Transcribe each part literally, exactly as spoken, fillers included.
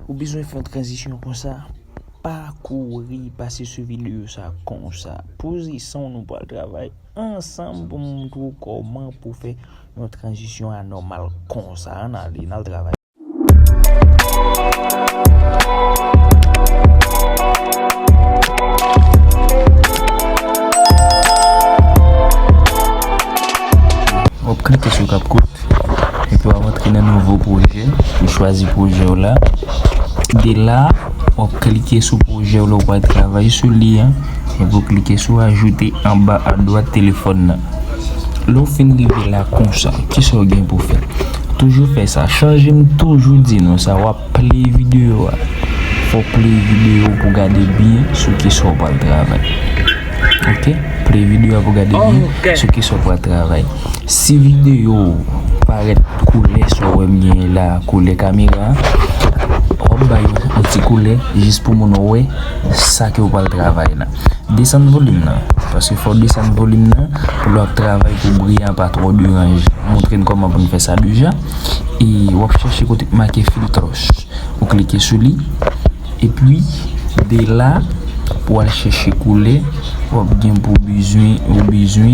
Ou bezwen fè yon tranzisyon konsa? Pa kouri pase sou videyo sa konsa. Poze san w, nou pral travay ansanm pou m montre w kòman pou fè yon tranzisyon anòmal konsa. Ann ale, n al travay. W ap klike sou CapCut. Epi w ap antre nan nouvo pwojè. Ou chwazi pwojè w la. De la, w ap klike sou pwojè w la ou pral travay sou li an. Epi w klike sou ajoute anba adwat telefòn nan. Lè w fin rive la konsa, kisa w gen pou fè? Toujou fè sa. Chanje m toujou di nou sa. W ap play videyo a. Fò w play videyo pou gade byen sou kisa w pral travay. Ok? Play videyo a pou gade byen sou kisa w pral travay. Si videyo parèt koulè sa w wè m genyen la, koulè kamera, w ap bay yon ti koulè jis pou moun wè sa ke w pral travay la. Desann volim nan, paske fò w desann volim nan pou lè w ap travay pou bri a pa twò deranje. Montre n kòman pou n fè sa deja. E w ap chèche kote k make filtros. Ou klike sou li. Epi, de la, pou w al chèche koulè w ap gen pou bezwen, ou bezwen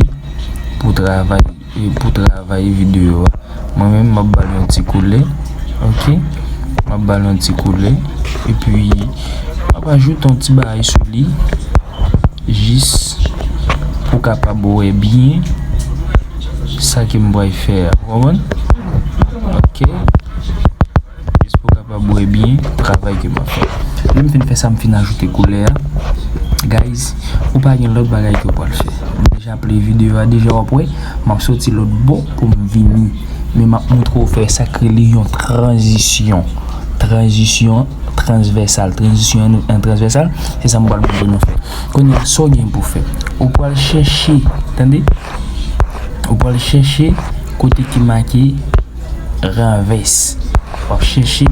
pou travay, e pou travay videyo a. Mwen menm, m ap ba l yon ti koulè. Ok? M ap ba l yon ti koulè. Epi, m ap ajoute yon ti bagay sou li. Jis pou w kapab wè byen sa ke m pral fè a. Ou konprann? Ok. Jis pou w kapab wè byen travay ke m ap fè. Lè m fin fè sa, m fin ajoute koulè a. Guys, ou pa gen lòt bagay ke w pral fè. M deja play videyo a, deja w ap wè, m ap soti lòt bò pou m vini. Men m ap montre w fè sa k rele yon tranzisyon. Tranzisyon transvèsal. Tranzisyon an, an transvèsal, se sa m pral montre nou fè. Kounye a, sa w gen pou fè? Ou pral chèche, tande? Ou pral chèche kote ki make ranvès. W ap chèche,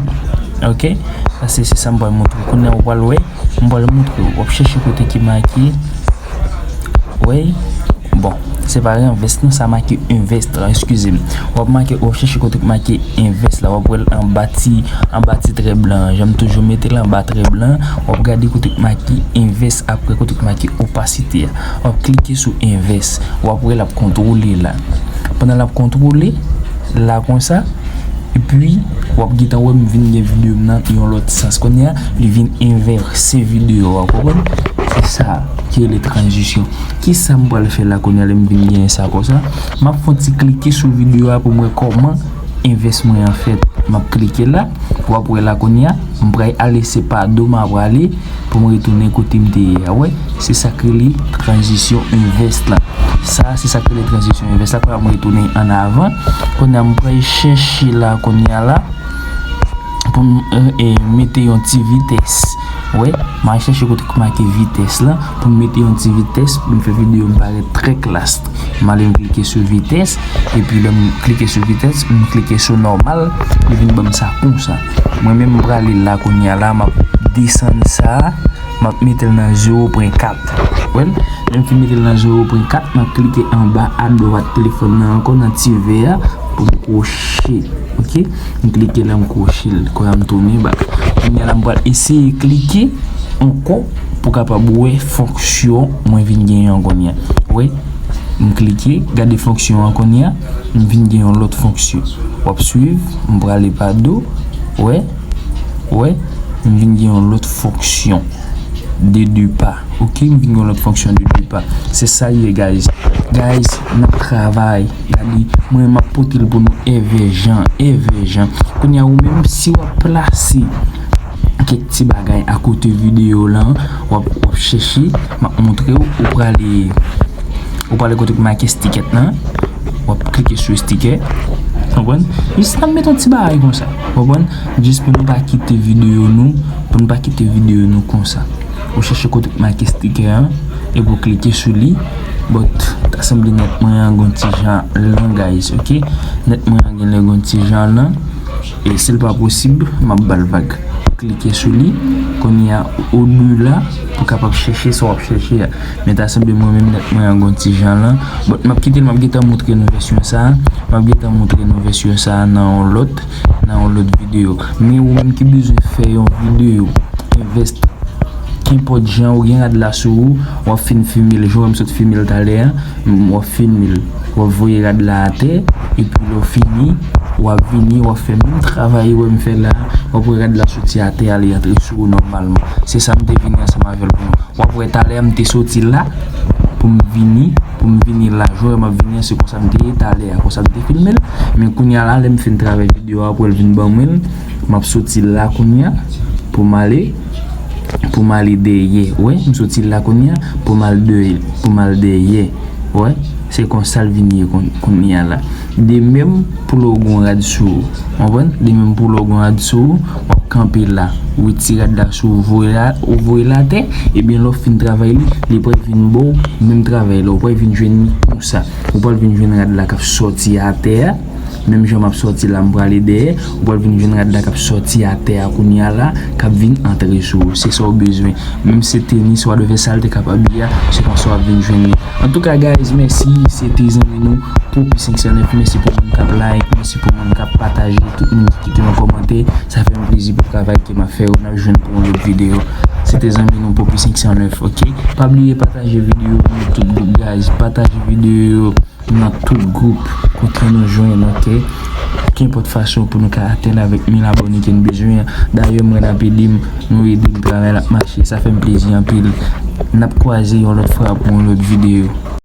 ok? Sa se, se sa m pral montre w. Kounye a, ou pral wè, m pral montre w. W ap chèche kote ki make, wè, bon, se pa ranvès non, sa make envès la, eskize m. W ap make, w ap chèche kote ki make envès la, w ap wè l anba ti, anba ti trè blan an. Jan m toujou mete l anba trè blan, w ap gade kote ki make envès, apre kote ki make opasite a. W ap klike sou envès, w ap wè l ap kontwole la. Pandan l ap kontwole la konsa, epi w ap gentan wè m vin gen videyo m nan yon lòt sans. Kounye a, li vin envèse videyo a, w konprann? Se sa ki rele tranzisyon. Kisa m pral fè la kounye a lè m vin genyen sa konsa? M ap fè yon ti klike sou videyo a pou m wè kòman envès mwen an fèt. M ap klike la, w ap wè la kounye a, m pral ale, se pa do m ap prale pou m retounen kote m te ye a. Wè, se sa k rele tranzisyon envès la. Sa, se sa k rele tranzisyon envès la. Kounye a m retounen ann avan. Kounye a m pral chèche la, kounye a la, pou m, e, e, mete yon ti vitès. Wè, m al chèche kote k make vitès la, pou m mete yon ti vitès, pou m fè videyo m parèt trè klas. M ale m klike sou vitès, epi lè m klike sou vitès, m klike sou nòmal, li vin ban m sa konsa. Mwen menm m prale la kounye a la, m ap desann sa, m ap mete l nan zewo pwen kat. Wè l, lè m fin mete l nan zewo pwen kat, m ap klike anba adwat telefòn nan ankò nan ti vè a pou m kwoche. Ok? M klike la, m kwoche l. Kounye a m tounen bak. Kounye a la m pral eseye klike ankò pou kapab wè fonksyon mwen vin genyen an kounye a. Wè, m klike, gade fonksyon an kounye a, m vin gen yon lòt fonksyon. W ap swiv, m prale pa do, wè, wè, m vin gen yon lòt fonksyon de de pa. Ok, m vin gen yon lòt fonksyon de de pa. Se sa l ye, guys. Guys, n ap travay. Gade, mwen, m ap pote l pou nou èvè jan, èvè jan. Kounye a, ou menm, si w ap plase kèk ti bagay akote videyo la, w ap, w ap chèche, m ap montre w, ou prale, ou prale kote k make stickers lan, w ap klike sou sticker, konprann? Jis n ap met yon ti bagay konsa, konprann? Jis pou nou pa kite videyo nou, pou nou pa kite videyo nou konsa. Ou chèche kote k make sticker an, epi w klike sou li, but, ta sanble nèt mwen an gon ti jan lan, guys, ok? Nèt mwen an genlè gon ti jan lan. E si l pa posib, m ap ba l vag. Klike sou li, Kounye a, odela pou kapab chèche sa w ap chèche a. Men ta sanble mwen menm nèt mwen an gon ti jan lan. Bon, m ap kite l, m ap gentan moutre nou vèsyon sa a. M ap gentan moutre nou vèsyon sa a nan yon lòt, nan yon lòt videyo. Men ou menm ki bezwen fè yon videyo, invest, kenpòt jan ou gen rad la sou ou, w ap fin fime l, jan w wè m sot fime l talè a, m, w ap fime l, w ap voye rad la atè, epi lè w fini, w ap vini, w ap fè menm travay ou wè m fè la, w ap wè rad la soti atè a, li antre sou ou nòmalman. Se sa m te vini ansanm avè l pou nou. W ap wè talè a m te soti la pou m vini, pou m vini la, jan w wè m ap vini an, se konsa m te ye talè a, konsa m te filme l. Men kounye a la, lè m fin travay videyo a, apre l vin ban mwen l, m ap soti la kounye a pou m ale, pou m ale dèyè. Wè, m soti la kounye a pou m al dèyè, pou m al dèyè. Wè, se konsa l vin ye kon-, kounye a la. De menm pou lè w gon rad sou ou. Konprann? De menm pou lè w gon rad sou ou, w ap kanpe la. Ou retire rad la sou ou, voye la, ou voye l atè, ebyen lè w fin travay li, li pral vin ba w menm travay la. Ou pral vin jwenn li konsa. Ou pral vin jwenn rad la k ap sòti atè a. Menm jan m ap sòti la, m prale dèyè, ou pral vin jwenn rad la k ap sòti atè a kounye a la, k ap vin antre sou ou. Se sa w bezwen. Menm se tenis ou advèsa l te k ap abiye a, se konsa w ap vin jwenn li. Antouka, guys, mèsi. Se te zanmi nou, Popi senk san nèf. Mèsi pou moun k ap like, mèsi pou moun k ap pataje, tout moun ki kite yon kòmantè. Sa fè m plezi pou travay ke m ap fè yo. N ap jwenn pou yon lòt videyo. Se te zanmi nou, Popi senk san nèf, ok? Pa bliye pataje videyo nan tout gwoup, guys. Pataje videyo yo nan tout gwoup kote nou jwenn, ok? Kenpòt fason pou nou ka atenn avèk mil abòne ke n bezwen an. Dayè, mwen n ap ede m, nou ede m, travay la ap mache, sa fè m plezi anpil. N ap kwaze yon lòt fwa pou yon lòt videyo.